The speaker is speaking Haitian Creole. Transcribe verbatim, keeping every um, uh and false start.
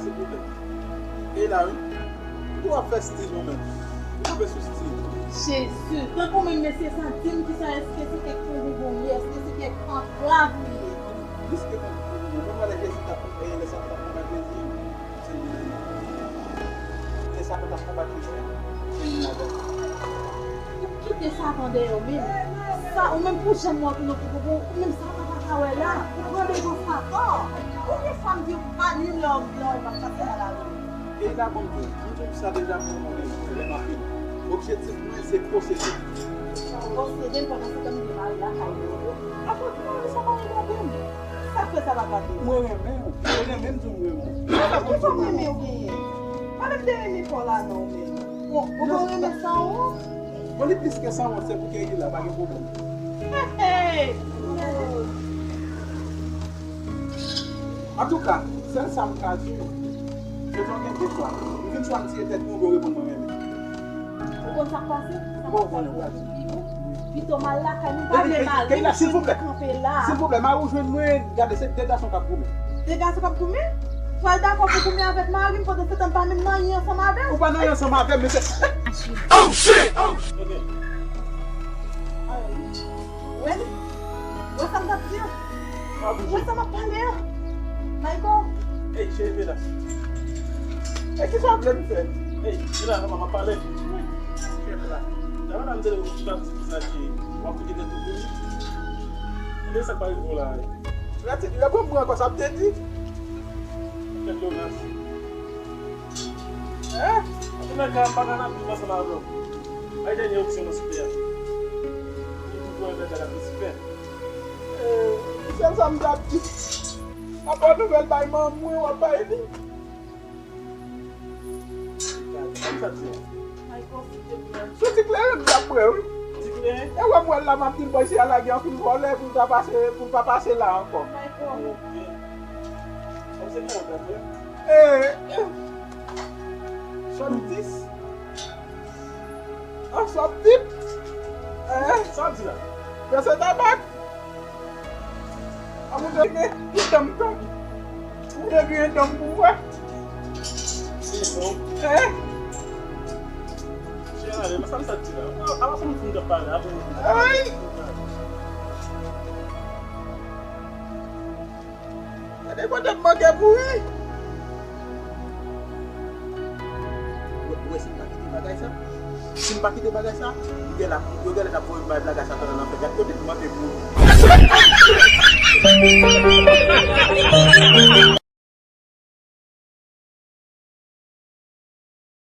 Silvouplè. E la, wi. Ou ap fè stil ou menm. Ou ap fè sou stil. Jezi, tankou menm mesye sa, di m kisa, èske se kèk fanmi bon ye, èske se kèk antrav li ye? Plis ke fanmi bon ye, mwen wè lè Jezi t ap, e, lè Satan t ap konbat Jezi, se li menm. Lè Satan t ap konbat Jezi, se li menm avè l. Ou kite Satan dèyè w menm. Sa, ou menm pou janm wè pou nou pou pou ou menm Satan pa ka wè la. Ou pran devan Satan. Konbyen fwa m di w pa ni lè w lè w pa pase nan lari. E la bon, m di w sa deja pou mwen, lè m ap vini. Objektif mwen se posede. Posede m pandan se tan m gen mari lakay mwen. Akoz mwen sa pa regade m? Sa fè sa pa gade m? Mwen renmen w. Mwen renmen m di w mwen renmen w. Sa fè m di w mwen renmen w. Ki fòm renmen w genyen? Pa menm de renmen pa w la non menm. Bon, ou konn renmen san ou? Bon, li plis ke san wont, se pou ke li la, pa gen pwoblèm. Hey, hey! Antouka, sèl sa m ka di w, se jan gen de fwa. M vin swa m tiye tèt mwen, ou reponn mwen renmen. Ou konn sa k pase? Sa m ap fè pou ou pi bon. Pito m al lakay mwen, m pa vle mare m, m kanpe la. Silvouplè, mari w jwenn mwen, gade, se de gason k ap goumen. De gason k ap goumen? Pral dakò pou goumen avèk mari m, pandan se tan m pa menm nan anyen ansanm avè w. Ou pa nan anyen ansanm avè m, mesye. Oh, shit! Oh! Ok. Wè li? Wè sa m t ap di an? Wè sa m ap pale an? Michael? Ey, cheri, vin la. Ey, kisa w vle m fè? Ey, vin la, m ap pale. Wi. Kèt la. Dayè, m tande ou t ap di sa ki w ap kite tèt ou pou li. Ebyen, sa k pa rive w la, ey. Rete, reponn mwen ankò, sa m te di. Kèt Jonas. Hein? Antouka, m pa ka nan viv ansanm avè w. Bay dènye opsyon nan soupe a. Li toujou renmen bagay Lisifè. Eh, sèl sa m t ap di. Apa nouvèl bay manman mwen, w ap bay li. Gade, sa m t ap di. Ay, konfite mwen. Sou ti kleren m t ap bwè, wi. Ti kleren? E wè m wè l la, m ap di l, bòy, si a lage anpil vòlè pou l ta pase, pou l pa pase la ankò. Ay, konfite. Kòm se kleren w t ap bwè? Eh, eh. Sòm dis. An sòm dis. Eh, sa w di la? Pèse tabak. A mwen te gen yon danm tou. Mwen te gen yon danm pou mwen. Hein? Chè, ale, men sa m sa di la. A, a, sa m fin ap pale, apre nou fin ap pale. Ay! Gade kote m manke mouri. Ou wè, ou wè si m pa kite bagay sa? Si m pa kite bagay sa, m gen la, yo genlè t ap voye m bay blaga sa pandan nan fèt. Gade kote m manke mouri.